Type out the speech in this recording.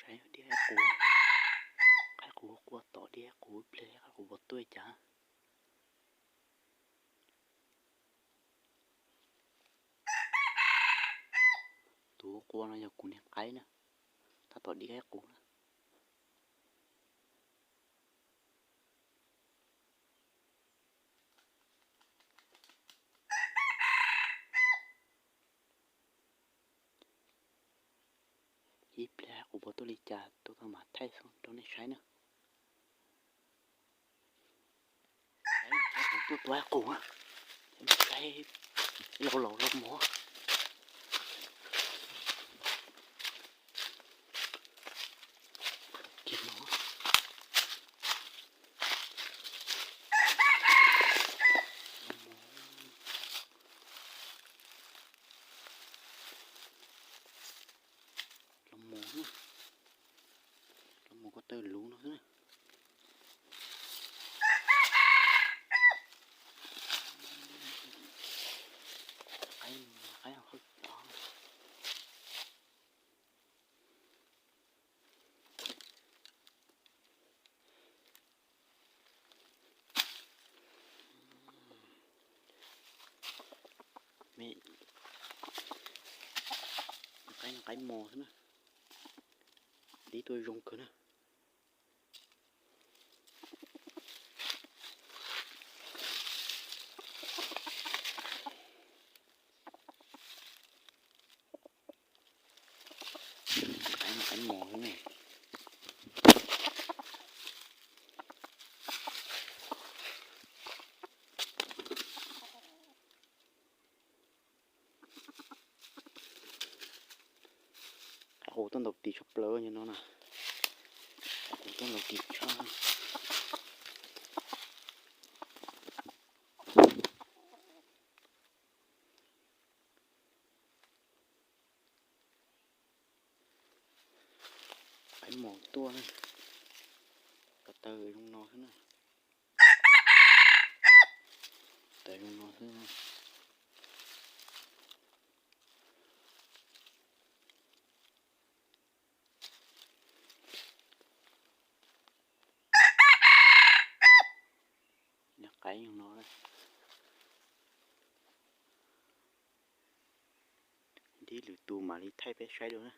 Qaib qus, qaib qus qua tom dib qaib qus, ib pliag qaib qus puas tuaj li cas. Tus qua no yog kuv niag qaib na, tab tom dib qaib qus na. Ib pliag qus puas tuaj li cas tuaj tau mam thaij rau nej saib na. Qaib qus tuaj tua qaib qus, laus laus los mos. Los mos, los mos ko taw luv no xwb na. Qaib, qaib qus. Qaib, qaib mos xwb na, dib tuaj zoo kawg na. Qaib, qaib mos xwb ne. Qaib qus tuaj ntaus tis tshaj plaws no na. Qaib qus tuaj ntaus tis tshaj. Qaib mos tuaj na, ko taw zoo no xwb na. Taw zoo no xwb. Qaib zoo no, dib lwm tus mam li thaij peb saib dua na.